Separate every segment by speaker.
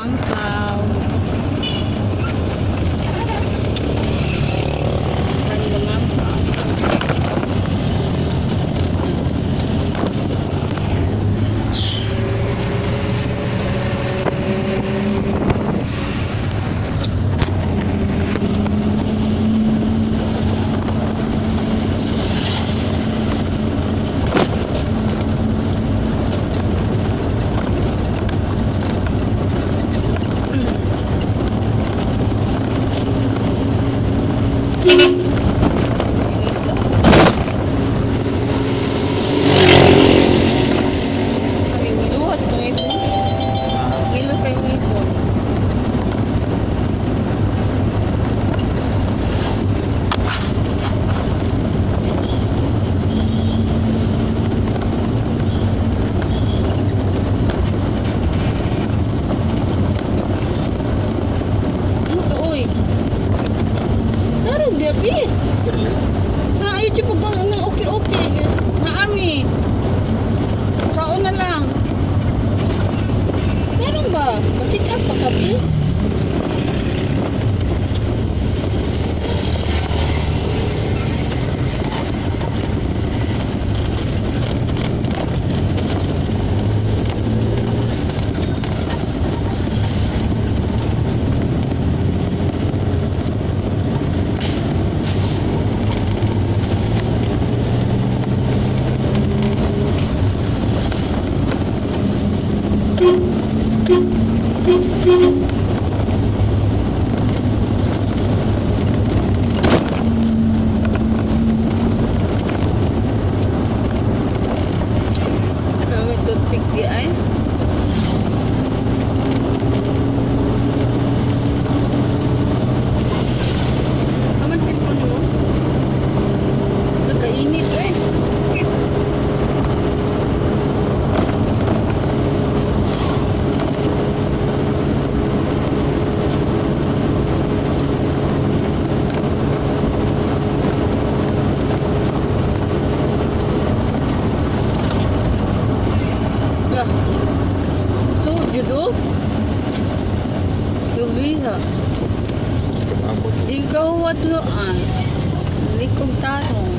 Speaker 1: Kalumampaw. Kalumampaw. Init ka. Kami niluwas ko ito. Nilo kayo nito. Ano ka, oy? Tarong di, abi. Na ayaw siya pag ano, okay okay. Naami. Sao na lang. Meron ba? Pa-check up pa kapi? Kami toothpick di ay. Kaman cellphone mo? Nagkainit eh. Lah. So, judo? Gabi ha. Ikaw wat lo ay. Likog tarong.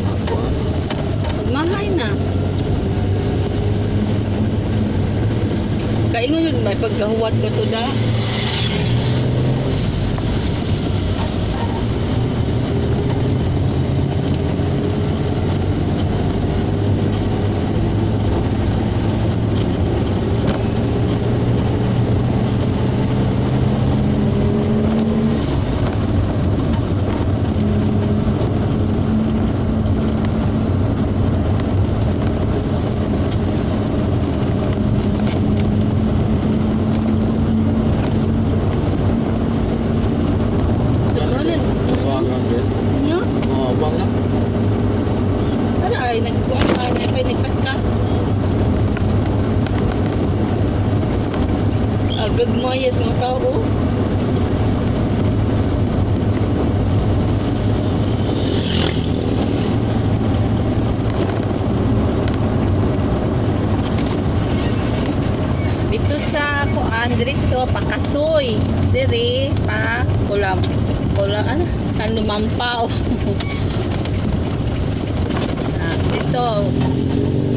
Speaker 1: Pagmahay na. Kaingon yun may pagkahuwat ka to da. No?
Speaker 2: Oh, abang na.
Speaker 1: Ano ay nagkuan ay may nagkat. Agag mayas mga tao. Dito sa kuan diretso pakasoy diri pa kulam kulam ano kanumampaw. Ah, dito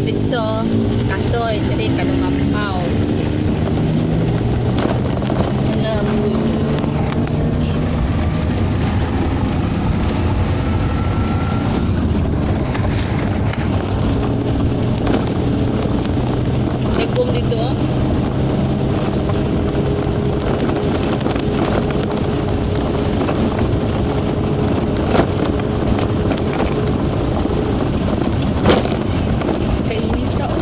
Speaker 1: diretso kasoy diri kanumampaw. Ano Nagkum dito, oh. Kainit ka, oh.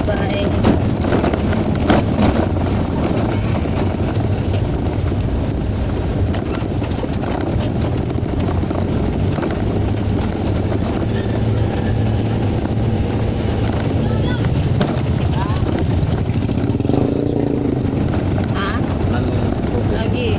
Speaker 1: Bye-bye. Ha?
Speaker 2: Nan
Speaker 1: Lagi.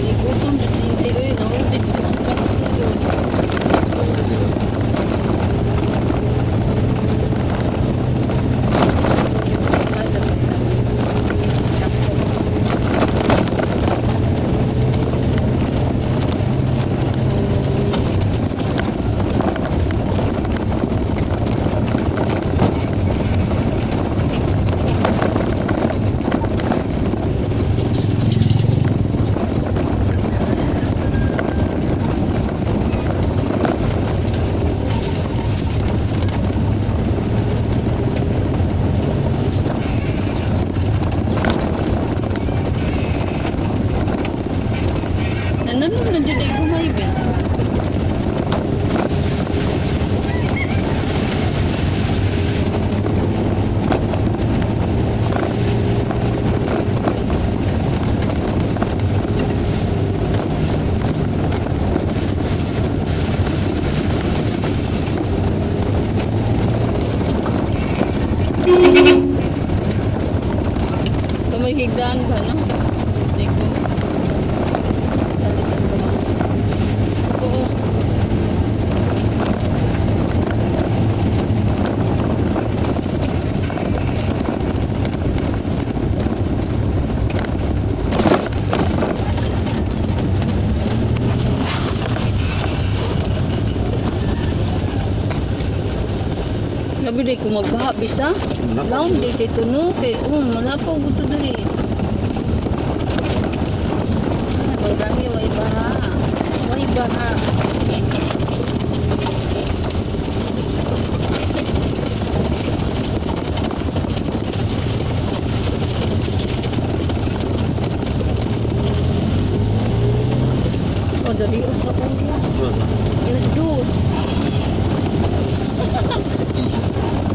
Speaker 1: Igutom jud si Inday oy, naulid si ang yun. Nananong na dyan ay gumay ba? Kamay higdaan ba, no? Hindi ko. Talitan ko ba? Oo. Labi di ko magbaha bisa. Laom di kay tuno kay malapaw gusto diri. Ay, Pagdangi way baha. Way baha. O dali usa ka oras. 2:00.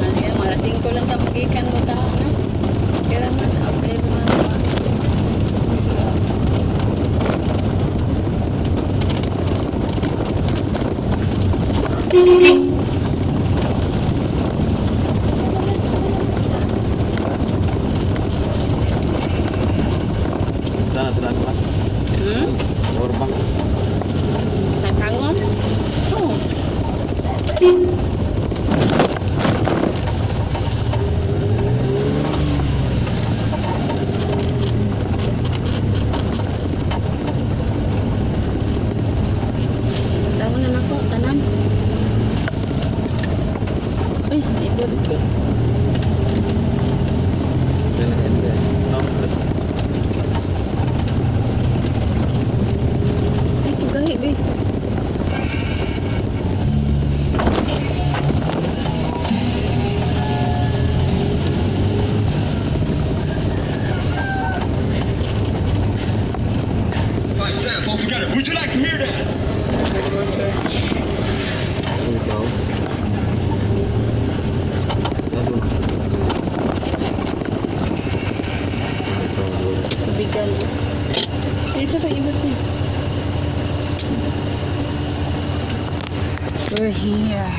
Speaker 1: Ano yan, mga 5 lang ta magikan mo ta na. Kaya man, April man.
Speaker 2: Dana tira ko. Power bank.
Speaker 1: Tatangon? Oo. Tangon na nako, tanan. Ay, naibot.
Speaker 2: Dana ende. No.
Speaker 1: Ay, tugahi, be.
Speaker 3: 5 cents altogether. Would you like to hear that?
Speaker 2: Ikaw. Ano?
Speaker 1: Tubigan. Ay, isa pa ibot niya. We're here.